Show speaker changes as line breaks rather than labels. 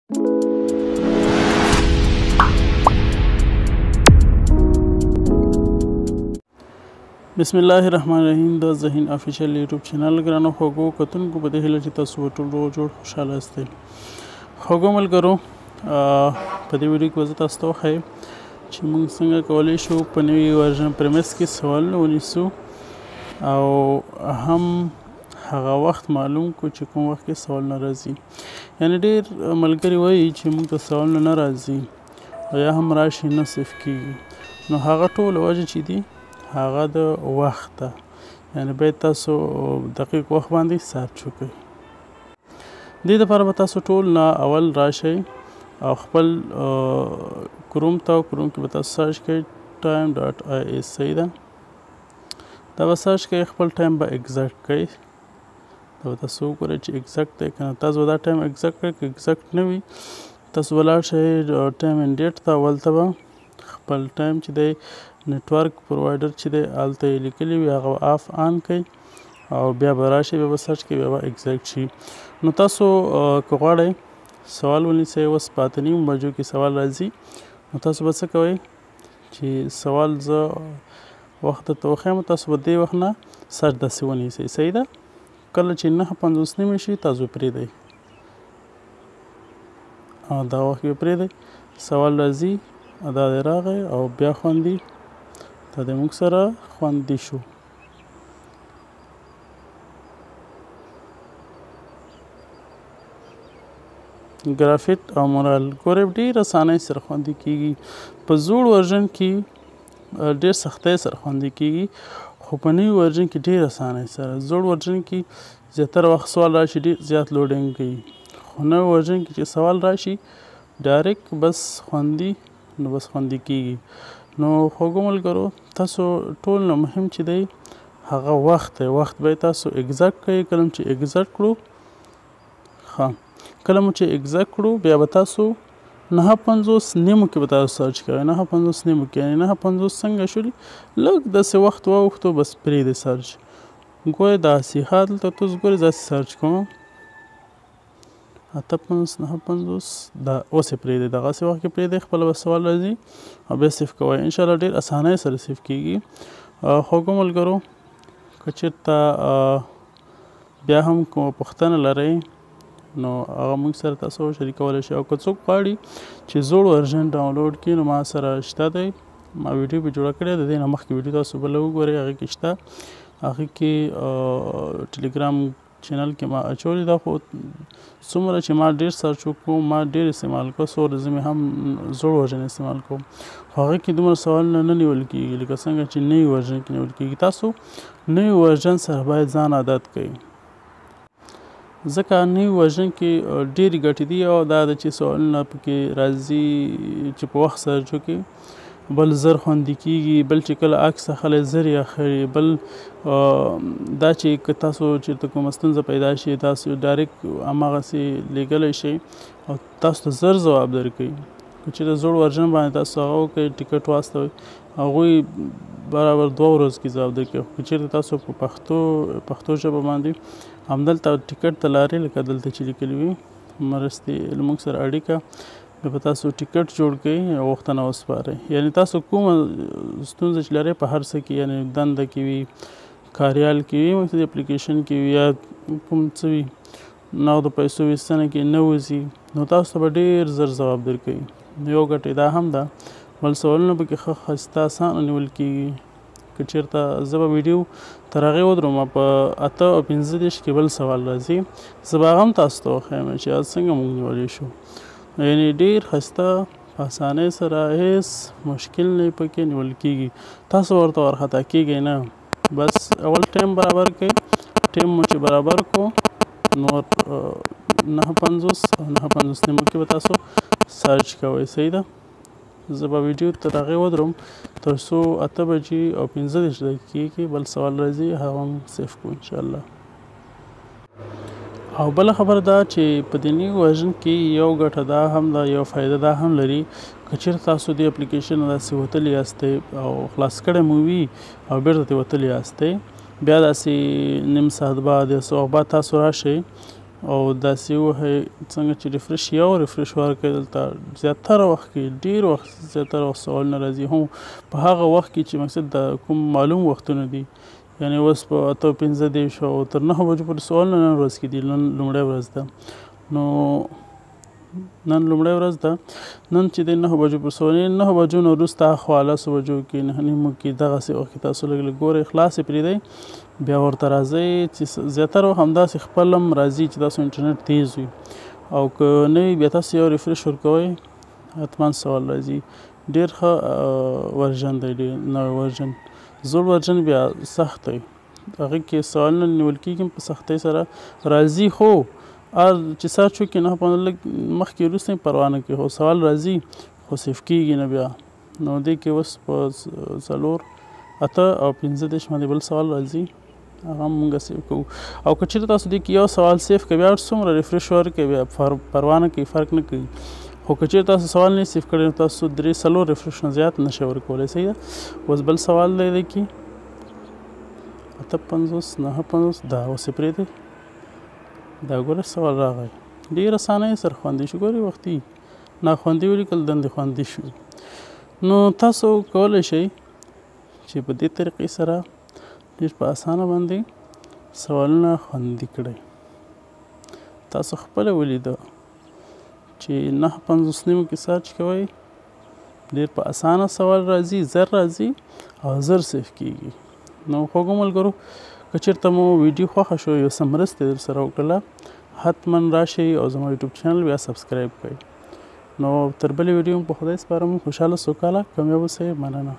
بسم الله الرحمن الرحیم د ذهین افیشل یوټیوب چینل ګرانو خوږو کتونکو په دې هیله چې تاسو ټول روغ جوړ خوشحاله یاستئ. خوږو ملګرو، په دې ویډیو کې به زه تاسو ته وښیم چې موږ څنګه کولی شو په نوي ورژن پریمس کې سوالونه ونیسو او هم هغه وخت معلوم کړو چې کوم وخت کې سوالونه راځي. یعنې ډېر ملګري وایي چې موږ ته سوالونه نه راځي او یا هم راشي نه سیف کېږي. نو هغه ټوله وجه چې دي هغه د وخت ده، یعنې باید تاسو دقیق وخت باندې سرچ وکړئ. دې دپاره به تاسو ټول نه اول راشئ او خپل کروم ته، کروم کې به تاسو سرچ کړئ time.is، صحیح ده، دا به سرچ کړئ، خپل ټایم به اګزیکټ کړئ. دا به تاسو وګورئ چې اګزیکټ دی که نه. تاسو به دا ټایم اګزیکټ کړئ، که اګزیکټ نه وي تاسو به لاړ شئ ټایم اینډ ډیټ ته، هلته به خپل ټایم چې دی نتورک پرووایډر چې دی هلته یې لیکلي وي، هغه به آف آن کړئ او بیا به راشئ، بیا به سرچ کړئ، بیا به اګزیکټ شي. نو تاسو که غواړئ سوال ونیسئ، اوس په 8:30 بجو کې سوال راځي، نو تاسو به څه کوئ چې سوال زه وخت درته وښیم، تاسو به دې وخت نه سرچ داسې ونیسئ، صحیح ده. کله چې 9:50 شي تاسو پرېږدئ او دا وخت کې پرېږدئ، سوال راځي، دا دی راغی او بیا خوندي، دا دی موږ سره خوندي شو. ګرافیت او مورال ګورئ ډېر اسانۍ سره خوندي کېږي. په زوړ ورژن کې ډېر سختۍ سره خوندي کېږي، خو په نوي ورژن کې ډېر اسانۍ سره. زوړ ورژن کې زیاتره وخت سوال راشي ډېر زیات لوډینګ کوي، خو نوي ورژن کې چې سوال راشي ډایرکټ بس خوندي، نو بس خوندي کېږي. نو خوږو ملګرو، تاسو ټول نه مهم چې دی هغه وخت دی، وخت به یې تاسو اګزیکټ کړئ. کله چې اګزیکټ کړو، ښه، کله مو چې اګزیکټ کړو بیا به تاسو 9:50 کې به تاسو سرچ کوئ. 9:50 کې، یعنې 9:50 څنګه شولي، لږ داسې وخت واوښتو بس پرېږدئ سرچ. ګورئ داسې، ښه دلته تاسو ګورئ داسې سرچ کوم 8:50 9:50، دا اوس یې پرېږدئ، دغسې وخت کې پرېږدئ، خپله به سوال راځي او بیا سیف کوئ. انشاءالله ډېر اسانۍ سره سیف کېږي. خوږو ملګرو، که چېرته بیا هم کومه پوښتنه لرئ نو هغه موږ سره تاسو شریکولی شئ. او که څوک غواړي چې زوړ ورژن ډاونلوډ کړي نو ما سره شته دی، ما ویډیو پرې جوړه کړې ده، د دې نه مخکې ویډیو تاسو بله وګورئ، هغې کې شته، هغې کې ټلیګرام چینل کې ما اچولې ده. خو څومره چې ما ډېر سرچ وکړو، ما ډېر استعمال کړو، څو ورځې مې هم زوړ ورژن استعمال کړو، خو هغې کې دومره سوالونه نه نیول کېږي لکه څنګه چې نوي ورژن کې نیول کېږي. تاسو نوي ورژن سره باید ځان عادت کړئ، ځکه نوي ورژن کې ډېرې ګټې دي، او دا ده چې سوالونه پکې راځي چې په وخت سرچ وکړي، بل زر خوندي کېږي، بل چې کله عکس اخلئ زر یې اخلي، بل دا چې که تاسو چېرته کومه ستونزه پیدا شي تاسو ډایرکټ هماغسې لېږلی شئ او تاسو ته زر ځواب درکوي. که چېرته زوړ ورژن باندې تاسو هغه وکړئ، ټیکټ واستوئ، هغوی برابر 2 ورځو کې ځواب درکوي. خو که چېرته تاسو په پښتو ژبه باندې همدلته ټیکټ ته لارې، لکه دلته چې لیکلي وي مرستې له موږ سره اړیکه، بیا به تاسو ټیکټ جوړ کړئ او غوښتنه وسپارئ. یعنې تاسو کومه ستونزه چې لرئ په هر څه کې، یعنې دنده کې وي، کاریال کې وي، مثلاً اپلیکیشن کې وي یا کوم څه وي، نغدو پیسو ویستنه کې نه وځي، نو تاسو ته به ډېر زر ځواب درکوي. یو ګټه دا هم ده، بل سوالونه پکې ښه ښایسته اسانه نیول کېږي. که چېرته زه به ویډیو تر هغې ودروم، په 8:35 کې بل سوال راځي، زه به هغه هم تاسو ته وښیم چې څنګه موږ نیولی شو. یعنې ډېر ښایسته په اسانۍ سره هېڅ مشکل نه پکې نیول کېږي، تاسو ورته وارخطا کېږئ نه. بس اول ټایم برابر کړئ، ټایم مو چې برابر کړو نور 9:50 او 9:50 کې به تاسو سرچ کوئ، صحیح ده. زه به ویډیو تر هغې ودروم تر څو 8:35 کې بل سوال راځي، هغه هم سیف کړو انشاءالله. او بله خبره دا چې په دې نوي ورژن کې یو ګټه دا هم ده، یو فایده دا هم لري، که چېرته تاسو دې اپلیکیشن نه داسې وتلي یاستئ او خلاص کړی مو وي او بېرته ترې وتلي یاستئ، بیا داسې نیم ساعت بعد یا څه وخت بعد تاسو راشئ، او داسې ووهئ څنګه چې refresh، یو refresh ورکړئ. دلته زیاتره وخت کې، ډېر وخت، زیاتره وخت سوالونه راځي، هم په هغه وخت کې چې مقصد د کوم معلوم وختونه دي، یعنې اوس په 8:35 او تر 9 بجو پورې سوالونه نن ورځ کې دي. نن لومړۍ ورځ ده، نو نن لومړۍ ورځ ده، نن چې دی 9 بجو پورې سوالونه، 9 بجو نه وروسته اخوا 10 بجو کې، 9:30 کې، دغسې وخت کې تاسو لږ لږ ګورئ، خلاص یې پرېږدئ، بیا ورته راځئ چې زیاتره وخت همداسې خپل هم راځي چې تاسو انټرنیټ تیز وي، او که نه وي بیا تاسو یو refresh ورکوئ، حتما سوال راځي. ډېر ښه version دی، ډېر نوی version. زوړ version بیا سخت دی، هغه کې سوالونه نیول کېږي په سختۍ سره راځي، خو هر چې search وکړي نه په لږ مخکې وروسته یې پروا نه کوي، خو سوال راځي خو save کېږي نه بیا. نو دې کې اوس په 4، 8:35 باندې بل سوال راځي، هغه هم مونږ save کوو. او که چېرې تاسو دې کې یو سوال save کړئ، بیا څومره refresh ورکړئ بیا پروا نه کوي، فرق نه کوي. خو که چېرې تاسو سوال نه save کړی نو تاسو 3 4 refresh نه زیات نه شئ ورکولی. صحیح ده. اوس بل سوال دی دې کې 58، 59، دا اوس یې پرېږدئ. دا ګوره سوال راغی، ډېر اسانه یې سره خوندي شو. ګورې وختي ناخوندي ولیکل، دندې خوندي شو. نو تاسو کولی شئ چې په دې طریقې سره ډېر په اسانه باندې سوالونه خوندي کړئ. تاسو خپله ولیده چې 59.5 کې search کوئ، ډېر په اسانه سوال راځي، زر راځي او زر save کېږي. نو خوږو ملګرو، که چېرته مو ویډیو خوښه شو، یو څه مرسته در سره وکړله، حتما راشئ او زما یوټیوب channel بیا subscribe کړئ. نو تر بلې ویډیو په خدای سپارم. خوشحاله، سوکاله، کامیاب اوسئ. مننه.